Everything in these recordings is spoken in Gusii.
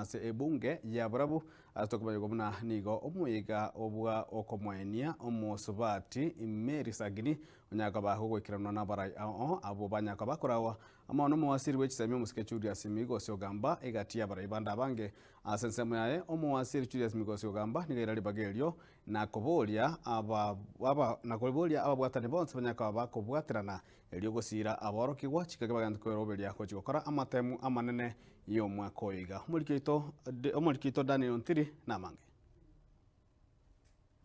ase ebunge ya Borabu ase tokomanyigwa buna nigo omoyega obwa okomoenia omosubati Mary Sagini onyara koba gogoikeranwa nabarai ao abwo banyara koba bakorawa amo nomowasiri bwe chisemi omosike Julius Migosi Ogamba egati y'abarai bande abange. Ase ensemo yaye omowasiri Julius Migosi Ogamba nigo aira ribaga erio na koboria aba aba na koboria ababwatani bonsi banyare koba bakobwaterana erio gosiira aborokigwa chingaki bagende kweroberia gochia gokora amatemu amanene y'omwaka oyo iga. Omoriki oito omoriki oito Daniel Ontiri namange.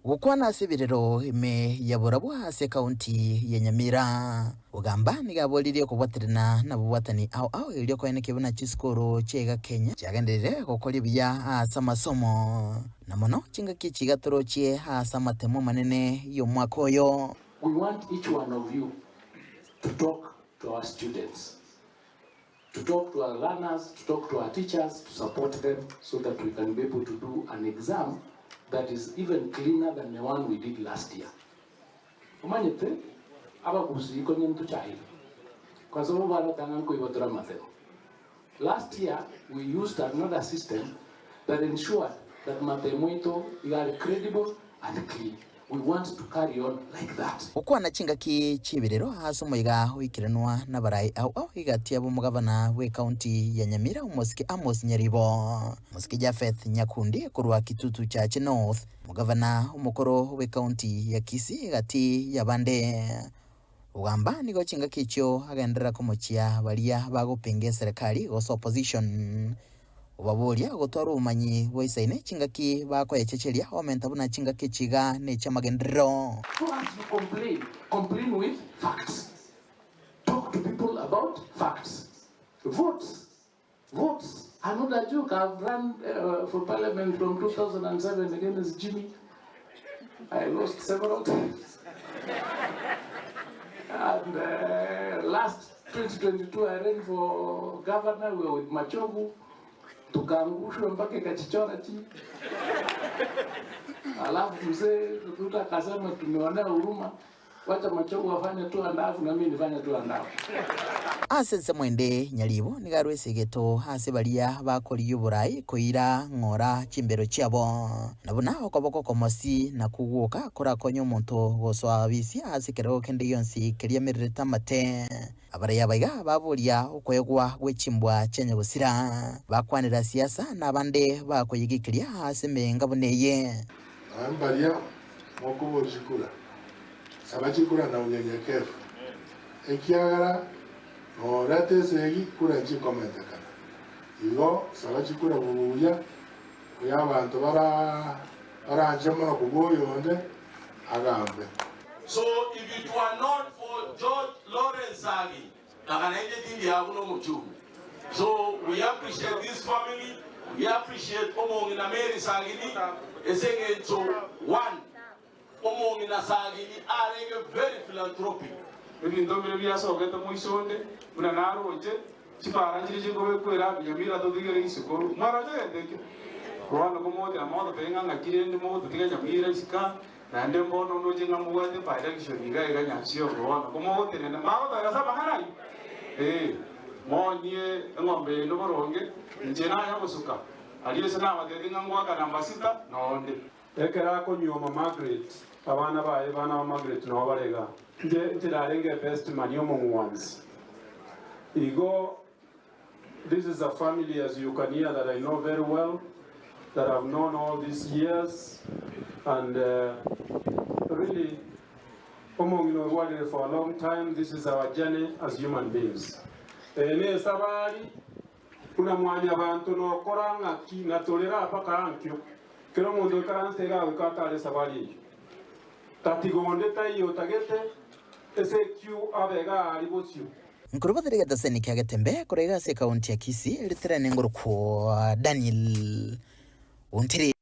Gokwana ase ebirero ime ya Borabwo ase ekaunti ya Nyamira. Ogamba nigo aboririe okobwaterana nabobwatani ao ao erio koenekia buna chisukuru chiaiga Kenya chiagenderire gokoria buya ase amasomo na mono chingaki echi iga torochie ase amatemo amanene y'omwaka oyo. We want each one of you to talk to our students, to talk to our learners, to talk to our teachers, to support them so that we can be able to do an exam that is even cleaner than the one we did last year. Omanyete abagusii konya ntochaire kwa sababu baratanga nkoigotora amatemo. Last year we used another system that ensured that matemo aito iga are credible and clean. We want to carry on like that. Gokwana chingaki chi'ebirero ase omoyega oikeranwa nabarai ao ao egati y'abomogabana bw'ecounty ya Nyamira omosike Amos Nyaribo, omosike Japheth Nyakundi korwa Kitutu Chache North, omogavana omokoro bw'ecounty ya Kisii egati y'abande. Ogamba nigo chingaki echio agenderera komochia baria bagopinga eserekari gose opposition. Obaboria gotwara obomanyi boisaine chingaki bakoyechecheria omenta buna chingaki echi iga nechi'amagenderero. So as you complain, complain with facts. Talk to people about facts. Votes, votes are not a joke. I've run uh, for parliament from 2007 against Jimmy. I lost several times. And uh, last 2022 I ran for governor, we were with Machogu, tukaangushwa mpaka ikachichora chini. Alafu mzee Ruto akasema tumeonea huruma, wacha Machogu afanye tu andafu na mimi nifanye tu andafu. Ase ensemo ende Nyaribo nigo arwese egeto ase baria bakorigia oborai koira ng'ora chimbero chiabo, na buna okoboko okomosi nakwo gwoka korakonye omonto gosoa bisia ase ekerogo kende gionsi keria amererete amate. Abarai aba iga baboria okoegwa gwe chimbwa chia nyagosira, bakwanera siasa na abande bakoyegekeria ase emenga buna eye. Naye mbaria mokoboria chikura, saba chikura na unyenyekevu, ekiagera noreta esegi kura nchikomentekana. Igo saba chikura buya, oyo abanto bara baranche mono kobua oyonde agambe. So if it were not for George Lawrence Sagi, nanga nainche tindi aa buna omochumbi. So we appreciate this family, we appreciate omong'ina Mary Sagini ase eng'encho one, omong'ina Sagini arenge very philanthropic. Ebinto mbire biasogete moisonde, buna naroche, chipara nchiria chinkobekwa erabi, Nyamira totigere isiko. Mwaroche egento ekio? Bono komogotera mogototebia ng'a ng'aki rende mogototiga Nyamira isiko aa, naende mbono ndoche ng'a mobwate by-election iga iga Nyansiongo bono komogotenena, magotogera ase amang'ana ayio? Ee, moonie eng'ombe yaino boronge, inche naye ogosuka, aria ase nabatebirie ng'a ngoaka namba sita, nonde. Ekero akonyuoma Margaret, abana baye bana ba Margaret nao bare igaa. Inche inche narenge ebest man omong'wansi. Igo this is a family as you can hear that I know very well, that I've known all these years and really omong'ina orwarire for a long time, this is our journey as human beings. Eye ne esabari Buna mwanyabanto nokora ng'aki, na torera mpaka ankio, kera omonto oikaranse iga goika atare esabari eyio. Tatiga onde taiyo otagete ase ekio abe iga aria bosio. Nkorobotera egetaseni kia Getembe korwa iga ase ekaunti ya Kisii, riterene ngorokwo Daniel Ontiri.